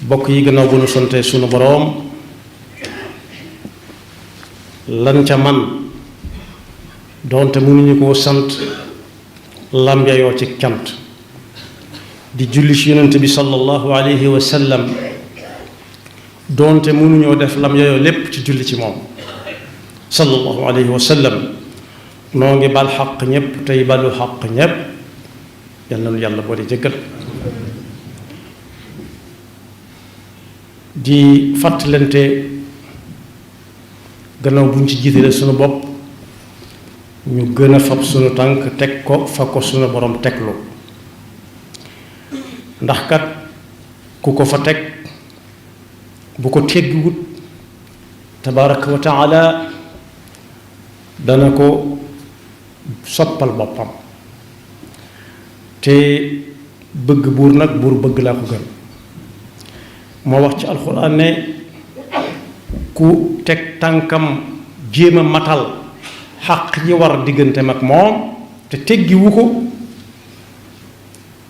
bokk yi gannaaw bu nu sante sunu boroom lan ca man doonte mënuñu koo sant lambeyoo ci cant di julli ci yonent bi sallallahu alayhi wa sallam doonte mënuñoo def lambeyoo lépp ci julli ci moom sallallahu alayhi wa sallam noo ngi bal xaq ñépp tey balu xaq ñépp yal na nu yàlla boole jëggal di fàttalante gannaaw buñ ci jiitale sunu bopp ñu gën a fab sunu tànk teg ko fa ko sunu borom teglu ndax kat ku ko fa teg bu ko teggiwut tabaraka wa taala dana ko soppal boppam te bëgg buur nag buur bëgg laa ko gën moo wax ci alxuraan ne ku teg tànkam jéem a matal xaq yi war digganteem ak moom te teggiwu ko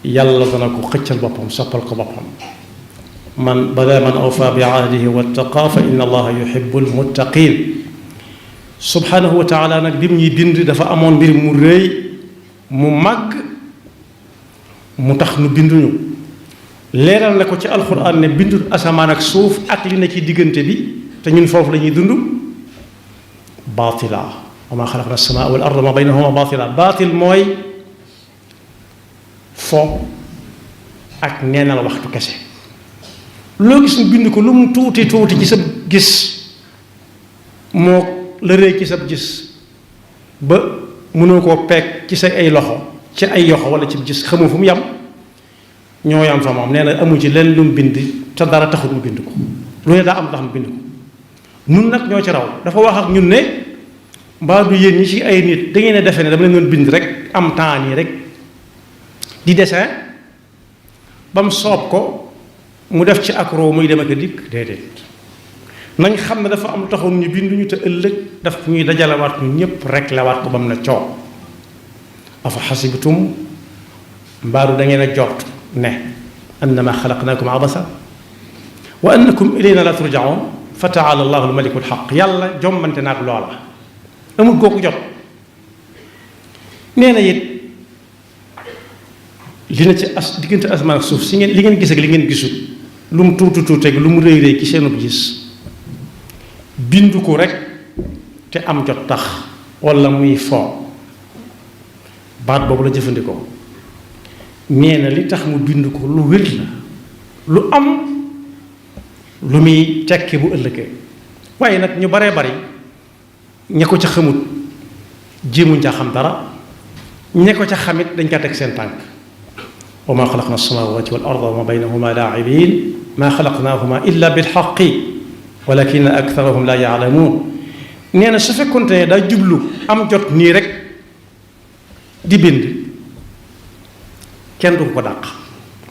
yàlla dana ko xëccal boppam soppal ko boppam man bada man awfa bi ahdihi wattaqa fa inna allaha yuhibbu almuttaqin subhanahu wa taala nag bi mu ñuy bind dafa amoon mbir mu rëy mu màgg mu tax nu binduñu leeral na ko ci alxuraan ne bindul asamaan ak suuf ak li ne ci diggante bi te ñun foofu la ñuy dund baatila wa maa xalaqna as-samaa wal arda ma baynahuma baatila baatil mooy fo ak neenal waxtu kese loo gis mu bind ko lu mu tuuti tuuti ci sa gis moo la rëy ci sa gis ba mënoo koo peeg ci sa ay loxo ci ay yoxo wala ci gis xamoo fu mu yam ñoo yam fa moom nee na amu ci leen lu mu bind te dara taxul mu bind ko lu ne daa am tax mu bind ko nun nag ñoo ci raw dafa wax ak ñun ne mbaa du yéen ñi ci ay nit da ngeen a defe ne dama leen doon bind rek am temps nii rek di dessin ba mu soob ko mu def ci accro muy dem ak a dikk déedéet nañ xam ne dafa am taxoon ñu binduñu te ëllëg daf ñuy dajalewaat ñu ñëpp rek lewaat ko ba mu ne coow afa xasibtum mbaaru da ngeen a jort ne annama xalaqnaakum abasa wa annakum ilayna la turjaun fa taala allahu almaliku alxaq yàlla jommante naag loola amul kooku jot nee na it li na ci diggante asamaan ak suuf si ngeen li ngeen gis ak li ngeen gisut lu mu tuuti tuuti ak lu mu rëy rëy ci seenub gis bindu ko rek te am jot tax walla muy foo baat boobu la jëfandikoo nee na li tax mu bind ko lu wér la lu am lu muy tekki bu ëllëgee waaye nag ñu baree bari ña ko ca xamut jéemuñ ca xam dara ña ko ca xamit dañ ca teg seen tànk wa maa xalaqna as-samaawaati wal arda wa maa baynahuma laa'ibiin maa xalaqnaahuma illa bilxaqi walakin aktharahum laa ya'lamuun nee na su fekkoonte ne daa jublu am jot nii rek di bind kenn du ko dàq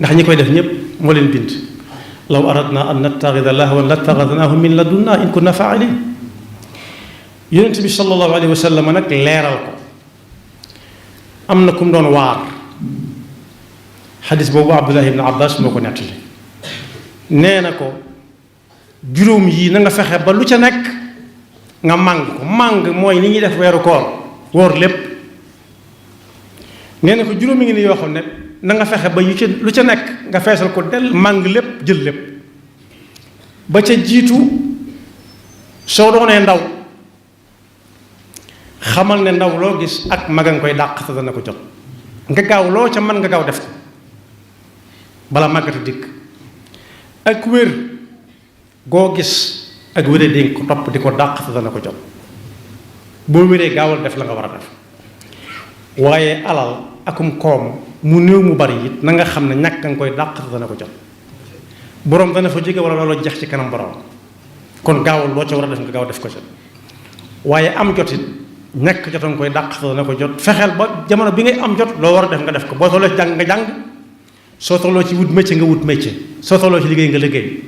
ndax ñi koy def ñépp moo leen bind law aradna an nattaxida lahwan lattaxadnaahu min ladunnaa in kunna faa'iliin yonent bi sallallahu alayhi wa sallam nag leeral ko am na ku mu doon waar xadis boobu Abdullah ibn Abbas moo ko nettali nee na ko juróom yii na nga fexe ba lu ca nekk nga màng ko màng mooy ni ñuy def weeru koor wóor lépp nee na ko juróomi ngi ni yoo xam ne na nga fexe ba yu ca lu ca nekk nga feesal ko del màng lépp jël lépp ba ca jiitu soo doonee ndaw xamal ne ndaw loo gis ak mag a nga koy dàq te dana ko jot nga gaaw loo ca mën nga gaaw def ko bala màggata dikk ak wér goo gis ak wéree di ko topp di ko dàq te dana ko jot boo wéree gaawal def la nga war a def waaye alal akum koom mu néew mu bari it na nga xam ne ñàkk nga koy dàq te dana ko jot boroom dana fa jóge wala looloo jeex ci kanam boroom kon gaawal loo ca war a def nga gaaw def ko ca waaye am jot it ñàkk jot nga koy dàq te dana ko jot fexeel ba jamono bi ngay am jot loo war a def nga def ko boo tolloo ci jàng nga jàng soo tolloo ci wut métier nga wut métier soo tolloo ci liggéey nga liggéey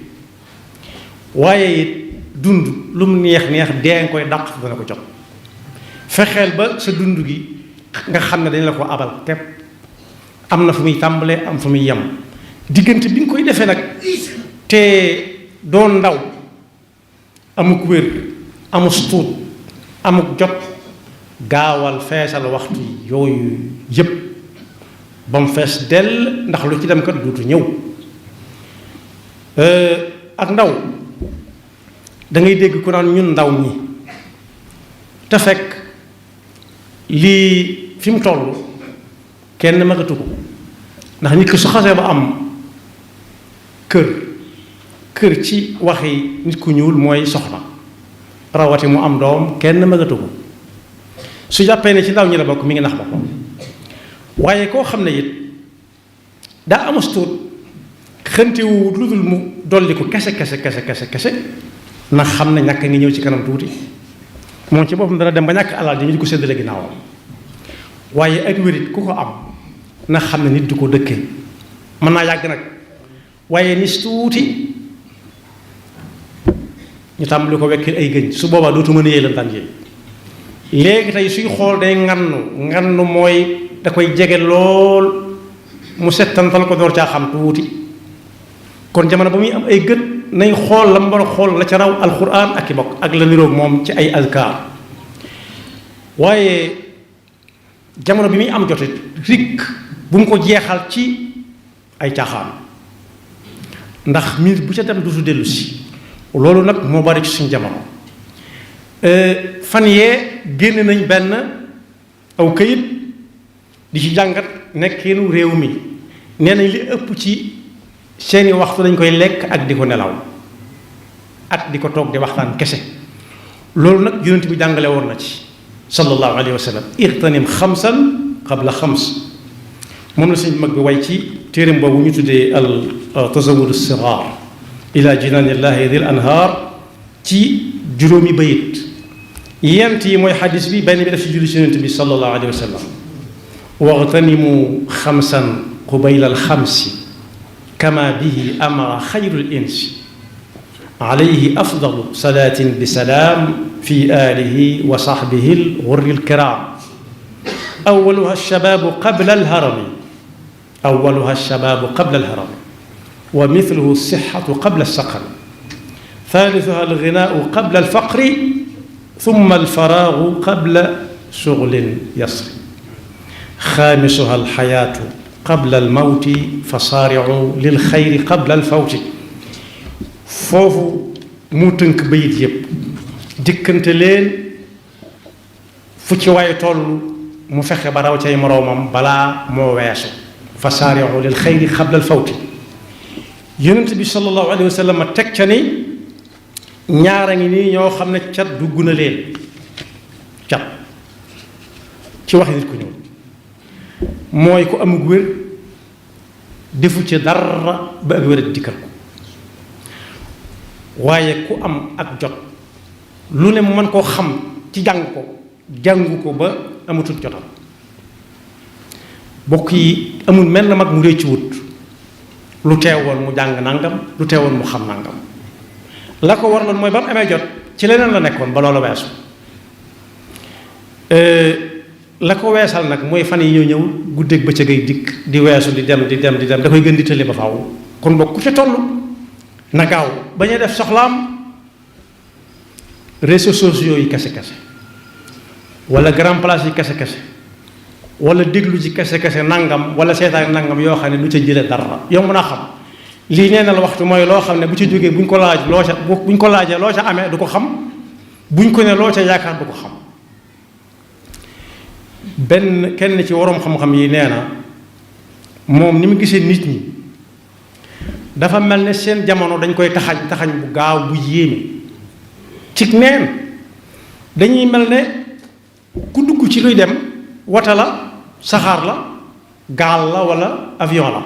waaye it dund lu mu neex neex dee nga koy dàq dana ko jot fexeel ba sa dund gi nga xam ne dañ la ko abal tepp am na fu muy tàmbalee am fu muy yem diggante bi nga koy defee nag te doon ndaw amuk wér amus tuut amuk jot gaawal feesal waxtu yooyu yépp ba mu fees dell ndax lu ci dem kat duutu ñëw ak ndaw da ngay dégg ku naan ñun ndaw ñi te fekk lii fi mu toll kenn magatu ko ndax nit ki su xasee ba am kër ci waxi nit ku ñuul mooy soxna rawati mu am doom kenn magatu ko su jàppee ne ci ndaw ñi la bokk mi ngi nax boppam waaye koo xam ne it daa amus tuut xëntewu lu dul mu dolli ko kese na xam ne ñàkk ngi ñëw ci kanam tuuti moom ci boppam dana dem ba ñàkk alal ji ñu di ko séddale ginnaawam waaye ak wérit ku ko am na xam ne nit du ko dëkkee mën naa yàgg nag waaye nis tuuti ñu tàmbali ko wekkil ay gëñ su boobaa dootu mën a yéey lam daan yéey léegi tey suy xool day ngannu mooy da koy jege lool mu settantal ko door caa xam tuuti kon jamono ba muy am ay gët nay xool la mu war a xool la ca raw alxuraan ak i bokk ak la niroog moom ci ay azkar waaye jamono bi muy am jotit rik bu mu ko jeexal ci ay caaxaan ndax minute bu ca dem dutu dellu si loolu nag moo bari ci suñu jamono fan yee génn nañ benn aw këyit di ci jàngat nekkeenu réew mi nee nañ li ëpp ci seeni waxtu dañ koy lekk ak di ko nelaw ak di ko toog di waxtaan kese loolu nag yonent bi jàngale woon na ci sallallahu alayhi wa sallam irtanim xamsan qabla xams moom la suñ mag bi way ci téeram boobu ñu tuddee al tazawud as-sighar ila jinaanillahi dil anhaar ci juróomi bayit yent yi mooy xadis bi benn bi def ci julli ci yonent bi sallallahu alayhi wa sallam wagtanimu xamsan qubayla alxamsi kama bihi amara xayrul insi alayhi afdalu salaatin bi salaam fi aalihi wa saxbihi al-ghurri al-kiraam awwaluha ash-shabaabu qabla al-harami awwaluha ash-shabaabu qabla al-harami wa mithluhu as-sihhatu qabla as-saqami thalithuha al-ghinaa'u qabla al-faqri thumma al-faraagu qabla shughlin yasri xaamisuha al-hayaatu qabla al-mawti fa saari'u lil-khayri qabla al-fawti foofu mu tënk bayit yépp dikkante leen fu ci waay toll mu fexe ba raw cay moroomam balaa moo weesu fa saari'u lil-khayri qabla al-fawti yonent bi sallallahu alayhi wa sallam teg ca ni ñaara ngi nii ñoo xam ne cat dugg na leen cat ci wax nit ku ñëw mooy ku amug wér defu ci dara ba ak wér dikkal ko waaye ku am ak jot lu ne mu mën koo xam ci jàngu ko ba amatul jotam bokk yi amul mel na mag mu réccu wut lu teewoon mu jàng nangam lu teewoon mu xam nangam la ko waraloon mooy ba mu amee jot ci leneen la nekkoon ba loola weesu la ko weesal nag mooy fan yi ñëw guddeeg bëccëg ay dikk di weesu di dem da koy gën di tële ba faaw kon bokk ku ca toll na gaaw bañ a def soxlaam réseaux sociaux yi kese wala grand place yi kese wala déglu ci kese nangam wala seetaan nangam yoo xam ne du ca jële dara yow mën a xam lii nee na la waxtu mooy loo xam ne bu ci jógee buñ ko laajee loo ca amee du ko xam buñ ko ne loo ca yaakaar du ko xam kenn ci waroom xam-xam yi nee na moom ni mu gisee nit ñi dafa mel ne seen jamono dañ koy taxañ bu gaaw bu yéeme ci neen dañuy mel ne ku dugg ci luy dem wata la saxaar la gaal la wala avion la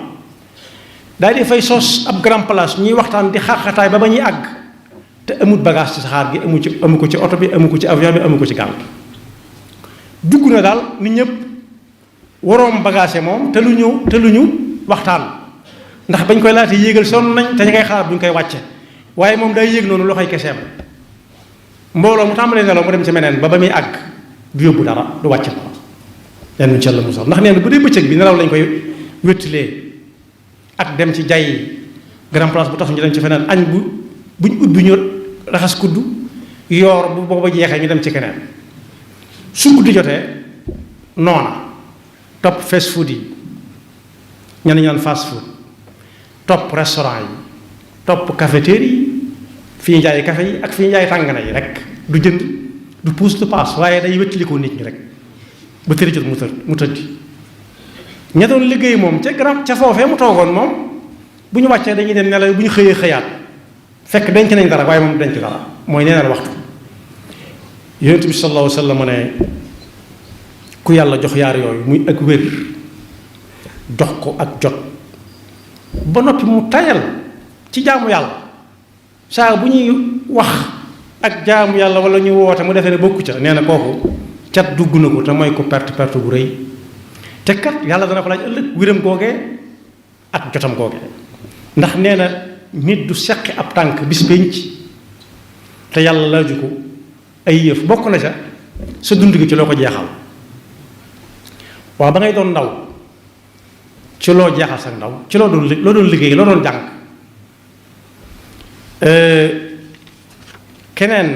daal di fay sos ab grand place ñuy waxtaan di xaaxataay ba ñuy àgg te amut bagage ci saxaar gi amu ko ci oto bi amu ko ci avion bi amu ko ci gaal bi dugg na daal nit ñëpp waroom bagage moom te lu ñu waxtaan ndax bañ koy laata yéegal sonn nañ te ñu ngay xaar bu ñu koy wàcce waaye moom day yéeg noonu loxoy keseem mbooloo mu tàmbalee nelaw mu dem ci meneen ba muy àgg du yóbbu dara du wàcc dara lenn ci la mu sax ndax nee na bu dee bëccëg bi nelaw lañ koy wéttilee ak dem ci jay grand place bu tax ñu dem ci feneen añ buñ ubbi ñu raxas kuddu yoor bu booba jeexee ñu dem ci keneen su guddi jotee noona topp fast food yi ñenn ñaan fast food topp restaurant yi topp cafetière yi fi ñu jaay café yi ak fi ñu jaay tàngana yi rek du jënd du puus du paas waaye day wéttilikoo nit ñi rek ba tëri jot mu tëddi ña doon liggéey moom ca foofee mu toogoon moom bu ñu wàccee dañuy dem nelaw bu ñu xëyee xëyaat fekk denc nañ dara waaye moom denc dara mooy neenal waxtu yonent bi sallallahu alayhi wa sallam ne ku yàlla jox yaar yooyu muy ak wér jox ko ak jot ba noppi mu tayal ci jaamu yàlla saa bu ñuy wax ak jaamu yàlla wala ñu woote mu defee ne bokku ca nee na kooku cat dugg na ko te mooy ko perte bu rëy te kat yàlla dana ko laaj ëllëg wéram googee ak jotam googee ndax nee na nit du seqi ab tànk bis pénc te yàlla laaju ko ay yëf bokk na ca sa dund gi ci loo ko jeexal waaw ba ngay doon ndaw ci loo jeexal sa ndaw ci loo doon liggéey loo doon jàng keneen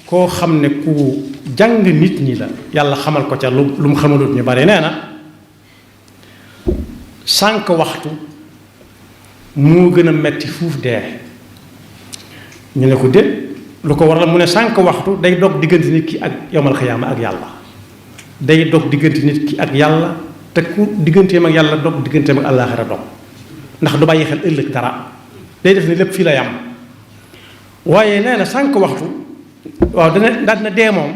koo xam ne ku jàng nit ñi la yàlla xamal ko ca lu mu xamalut ñu bare nee na sànq waxtu moo gën a metti fuuf dee ñu ne ko déet lu ko waral mu ne sànq waxtu day dog diggante nit ki ak yowmal xiyaama ak yàlla day dog diggante nit ki ak yàlla te ku digganteem ak yàlla dog digganteem ak àllaaxira dog ndax du bàyyi xel ëllëg dara day def ne lépp fii la yam waaye nee na sànq waxtu waaw dina dee moom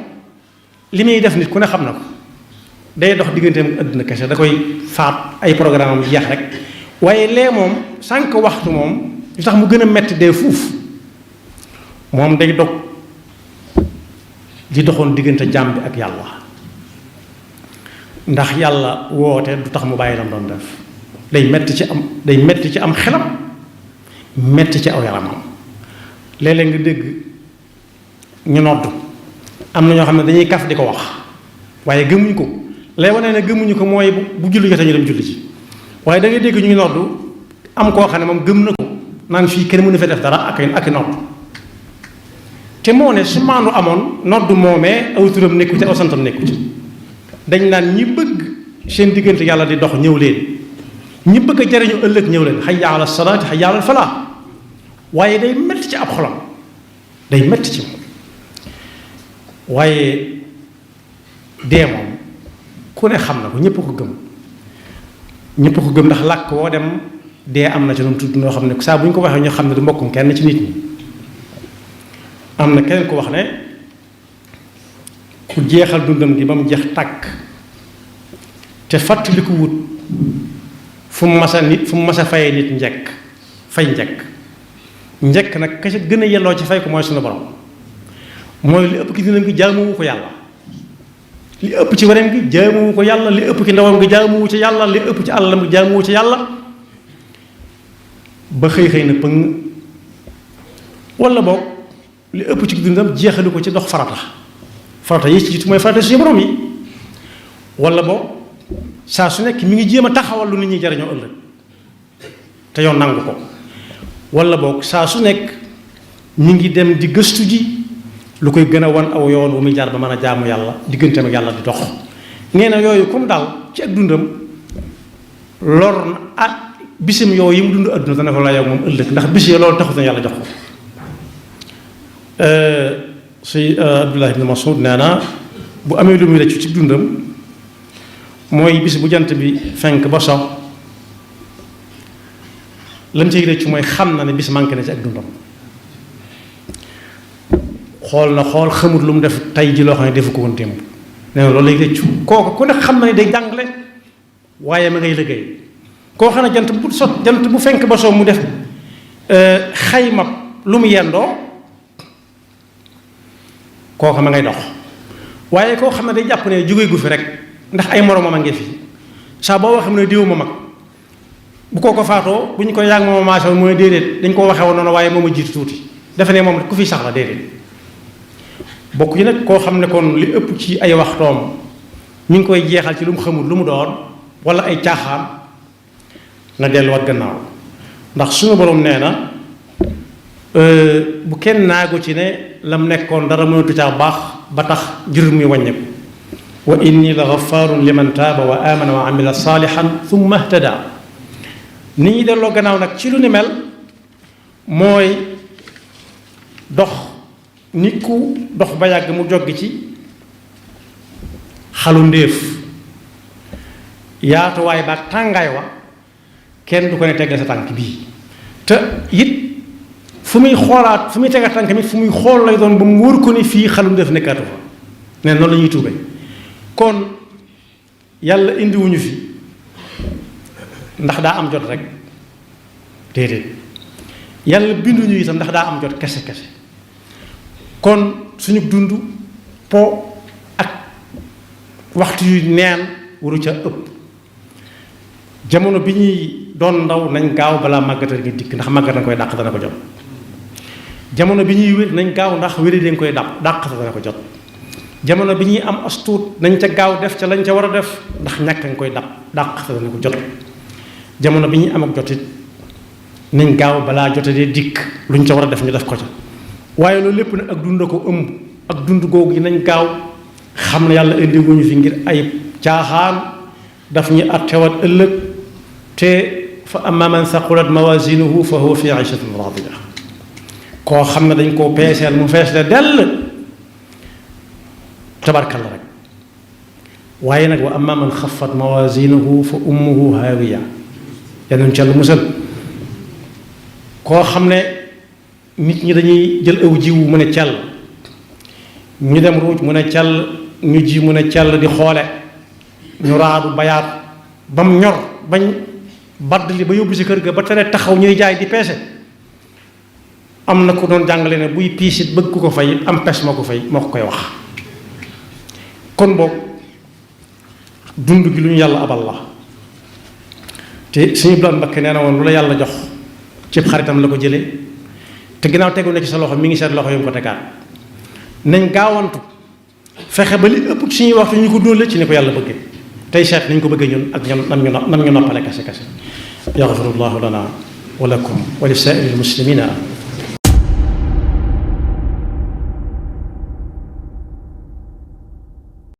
li muy def nit ku ne xam na ko day dox digganteem ak àdduna kese da koy faat ay programme am jeex rek waaye lee moom sànq waxtu moom lu tax mu gën a metti dee fuuf moom day dog di doxoon diggante jaam bi ak yàlla ndax yàlla woote du tax mu bàyyi lam doon def day metti ci am xelam metti ci aw yaramam léeg-léeg nga dégg ñu nodd am na ñoo xam ne dañuy kaf di ko wax waaye gëmuñ ko lay wane ne gëmuñu ko mooy bu julli jotee ñu dem julli ci waaye da ngay dégg ñu ngi nodd am koo xam ne moom gëm na ko naan fii kenn mënu fa def dara ak i nodd te moo ne su maandu amoon nodd moomee aw turam nekku ci aw santam nekku ci dañ naan ñi bëgg seen diggante yàlla di dox ñëw leen ñi bëgg a jariñu ëllëg ñëw leen hayya ala salaati hayya ala falaa waaye day metti ci ab xolam day metti ci moom waaye dee moom ku ne xam na ko ñëpp ko gëm ndax làkk woo dem dee am na ci noonu tudd noo xam ne saa bu ñu ko waxee ñu xam ne du mbokkum kenn ci nit ñi am na keneen ko wax ne ku jeexal dundam gi ba mu jeex tàkk te fàttaliku wut fu mu mas a fayee nit njekk nag ka ca gën a yelloo ci fay ko mooy suñu borom mooy li ëpp ki dundam gi jaamuwu ko yàlla li ëpp ci wareem gi jaamuwu ko yàlla li ëpp ci ndawam gi jaamuwu ci yàlla li ëpp ci àllam gi jaamuwu ci yàlla ba xëy na pëng wala boog li ëpp ci dundam jeexalu ko ci dox farata yi ci jiitu mooy farata suñu borom yi wala boog saa su nekk mi ngi jéem a taxawal lu nit ñi jariñoo ëllëg te yoon nangu ko wala boog saa su nekk mi ngi dem di gëstu ji lu koy gën a wan aw yoon wu muy jaar ba mën a jaamu yàlla digganteem ak yàlla di dox nee na yooyu comme daal ci ak dundam lor na bisim yooyu yi mu dund adduna dana ko la yow moom ëllëg ndax bis yi loolu taxut na yàlla jox ko si Abdullah ibn Mas'ud nee na bu amee lu muy rëccu ci dundam mooy bis bu jant bi fenk ba so lam ciy rëccu mooy xam na ne bis manqué na ci ak dundam xool xamut lu mu def tey ji loo xam ne defu ko woon démb nee na loolu lay rëccu kooku ku ne xam na ne day jàngale waaye ma ngay liggéey koo xam ne jant bu fenk ba so mu def xayma lu mu yendoo koo xam ne ngay dox waaye koo xam ne day jàpp ne jóge gu fi rek ndax ay moromam a ngi fi saa boo waxee mu ne diw ma mag bu ko faatoo bu ñu ko yàgg mooma maase woon mu ne déedéet dañ koo waxee woon noonu waaye moom a jiitu tuuti defe ne moom ku fi sax la déedéet bokk yi nag koo xam ne kon li ëpp ci ay waxtoom mi ngi koy jeexal ci lu mu xamul lu mu doon wala ay caaxaan na delluwaat gannaaw ndax suñu borom nee na bu kenn naagu ci ne lam nekkoon dara mënatu caa baax ba tax jur mi wàññeeku wa inni la ghafarun liman taaba wa amana wa amila salihan thumma ihtada ni ñuy delloo gannaaw nag ci lu ni mel mooy dox nit ku dox ba yàgg mu joggi ci xalu ndéef yaatuwaay ba tàngaay wa kenn du ko ne teggal sa tànk bii te it fu muy xoolaat fu muy tegal tànk mi fu muy xool lay doon ba mu wóor ko ni fii xalu ndéef nekkaatu fa ne noonu la ñuy tuube kon yàlla indiwuñu fi ndax daa am jot rek déedéet yàlla binduñu itam ndax daa am jot kese kese kon suñu dund po ak waxtu yu neen waru ca ëpp jamono bi ñuy doon ndaw nañ gaaw balaa màggata ngi dikk ndax màggat na koy dàq dana ko jot jamono bi ñuy wér nañ gaaw ndax wéri dañ koy dàq dana ko jot jamono bi ñuy am astuut nañ ca gaaw def ca lañ ca war a def ndax ñàkk nga koy dàq dana ko jot jamono bi ñuy am ak jotit nañ gaaw balaa jote dee dikk luñ ca war a def ñu def ko ca waaye loolu lépp nag ak dund ko ëmb ak dund googu yi nañ gaaw xam ne yàlla indi wuñu fi ngir ay caaxaan daf ñu attewat ëllëg te fa amma man saqulat mawazinuhu fa huwa fi ishatin radiya koo xam ne dañ koo peeseel mu fees la dell tabarkalla rek waaye nag wa amma man xafat mawazinuhu fa ummuhu haawiya yal ci Yàlla musal koo xam ne nit ñi dañuy jël aw jiwu mu ne cell ñu dem ruuj mu ne cell ñu ji mu ne cell di xoole ñu raadu bayaat ba mu ñor bañ badd li ba yóbbu si kër ga ba tere taxaw ñuy jaay di peese am na ku doon jàngale ne buy piisit bëgg ku ko fay am pes moo ko fay moo ko koy wax kon boog dund gi lu ñu yàlla abal la te suñu Abdou Mbakke nee na woon lu la yàlla jox cib xaritam la ko jëlee te ginnaaw tegu na ci sa loxo mi ngi seet loxo yu mu ko tegaat nañ gaawantu fexe ba li ëpp ci suñuy waxtu ñu ko dóole ci ni ko yàlla bëggee tey seet nañ ko bëggee ñun ak ñoom nam ñu noppale kese kese yaxfirullahu lana wa lakum wa li saa'iril muslimina